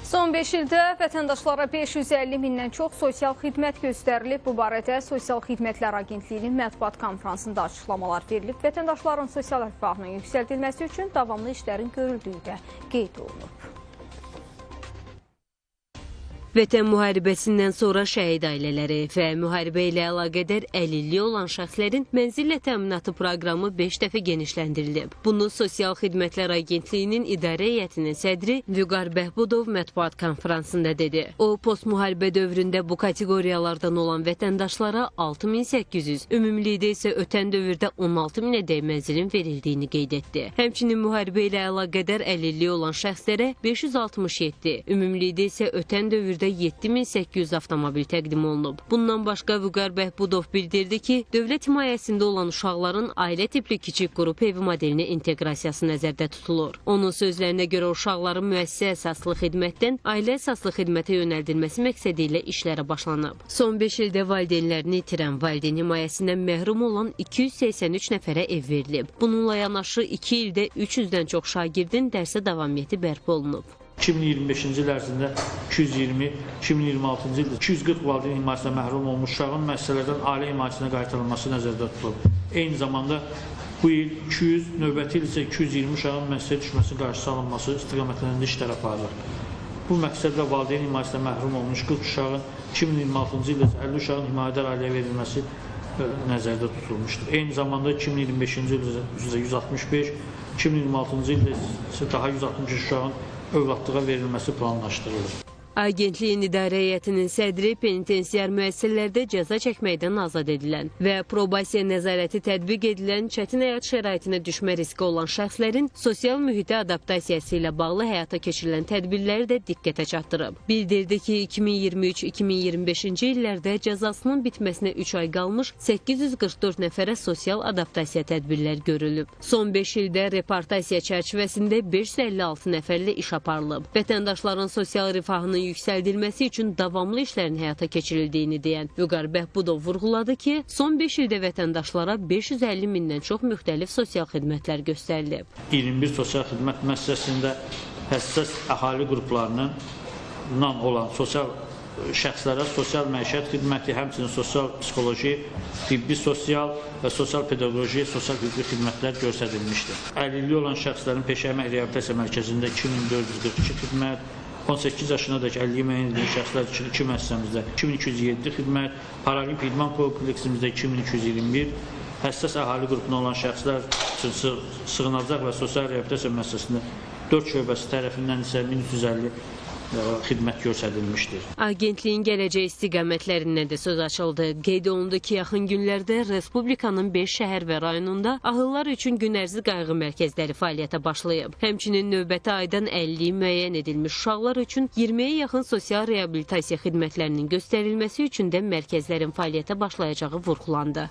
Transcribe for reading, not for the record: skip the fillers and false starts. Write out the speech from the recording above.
Son 5 ildə vətəndaşlara 550 mindən çox sosial xidmət göstərilib. Bu barədə Sosial Xidmətlər Agentliyinin mətbuat konfransında açıqlamalar verilib. Vətəndaşların sosial rifahının yüksəldilməsi üçün davamlı işlərin görüldüyü də qeyd olunub. Vətən müharibəsindən sonra şəhid ailələri və müharibə ilə əlaqədar əlilliyi olan şəxslərin mənzillə təminatı proqramı 5 dəfə genişləndirilib. Bunu Sosial Xidmətlər Agentliyinin İdarə Heyətinin sədri Vüqar Bəhbudov mətbuat konfransında dedi. O, postmüharibə dövründə bu kateqoriyalardan olan vətəndaşlara 6800, ümumilikdə isə ötən dövrdə 16 minədək mənzilin verildiyini qeyd etdi. Həmçinin müharibə ilə əlaqədar əlilliyi olan şəxslərə 567, ümumilikdə isə ötən dövrdə 7800 avtomobil təqdim olunub. Bundan başqa Vüqar Bəhbudov bildirdi ki, dövlət himayəsində olan uşaqların ailə tipli kiçik qrup evi modelinə inteqrasiyası nəzərdə tutulur. Onun sözlərinə görə uşaqların müəssisə əsaslı xidmətdən ailə əsaslı xidmətə yönəldilməsi məqsədi ilə işlərə başlanıb. Son 5 ildə valideynlərini itirən, valideyn himayəsindən məhrum olan 283 nəfərə ev verilib. Bununla yanaşı 2 ildə 300-dən çox şagirdin dərsə davamiyyəti bərpa olunub. 2025-ci il ərzində 220, 2026-cı ildə 240 valideyn himayəsinə məhrum olmuş uşağın müəssisələrdən ailə himayəsinə qaytarılması nəzərdə tutulub. Eyni zamanda bu il 200, növbəti il isə 220 uşağın müəssisəyə düşməsinin qarşısı alınması istiqamətlərində işlər aparılır. Bu məqsədlə valideyn himayəsinə məhrum olmuş 40 uşağın 2026-cı ildə 50 uşağın himayədar ailəyə verilməsi nəzərdə tutulmuşdur. Eyni zamanda 2025-ci ildə 165, 2026-cı ildə isə daha 163 uşağın övladlığa verilməsi planlaşdırılır. Agentliyin İdarə Heyətinin sədri penitensiar müəssisələrdə cəza çəkməkdən azad edilən və probasiya nəzarəti tətbiq edilən çətin həyat şəraitinə düşmə riski olan şəxslərin sosial mühitə adaptasiyası ilə bağlı həyata keçirilən tədbirləri də diqqətə çatdırıb. Bildirdi ki, 2023-2025-ci illərdə cəzasının bitməsinə 3 ay qalmış 844 nəfərə sosial adaptasiya tədbirlər görülüb. Son 5 ildə repartasiya çərçivəsində 556 nəfərlə iş aparılıb. Vətəndaşların sosial rifahının yüksəldilməsi üçün davamlı işlərin həyata keçirildiyini deyən Vüqar Bəhbudov vurğuladı ki, son 5 ildə vətəndaşlara 550 mindən çox müxtəlif sosial xidmətlər göstərilib. 21 sosial xidmət müəssisəsində həssas əhali qruplarından olan sosial şəxslərə sosial məişət xidməti, həmçinin sosial psixoloji, tibbi sosial və sosial pedaqoji, sosial hüquqi xidmətlər göstərilmişdir. Əlilliyi olan şəxslərin peşə əmək reabilitasiya mərkəzində 2442 xidmət, 18 yaşına dək əlilliyi müəyyən edilmiş şəxslər üçün 2 müəssisəmizdə 2207 xidmət, Paralimpiya İdman kompleksimizdə 2221, həssas əhali qrupuna olan şəxslər üçün sığınacaq və sosial reabilitasiya müəssisəsində 4 şöbəsi tərəfindən isə 1350 xidmət göstərilmişdir. Agentliyin gələcək istiqamətlərindən də söz açıldı. Qeyd olundu ki, yaxın günlərdə Respublikanın 5 şəhər və rayonunda ahıllar üçün günərzi qayğı mərkəzləri fəaliyyətə başlayıb. Həmçinin növbəti aydan əlilliyi müəyyən edilmiş uşaqlar üçün 20-yə yaxın sosial reabilitasiya xidmətlərinin göstərilməsi üçün də mərkəzlərin fəaliyyətə başlayacağı vurğulandı.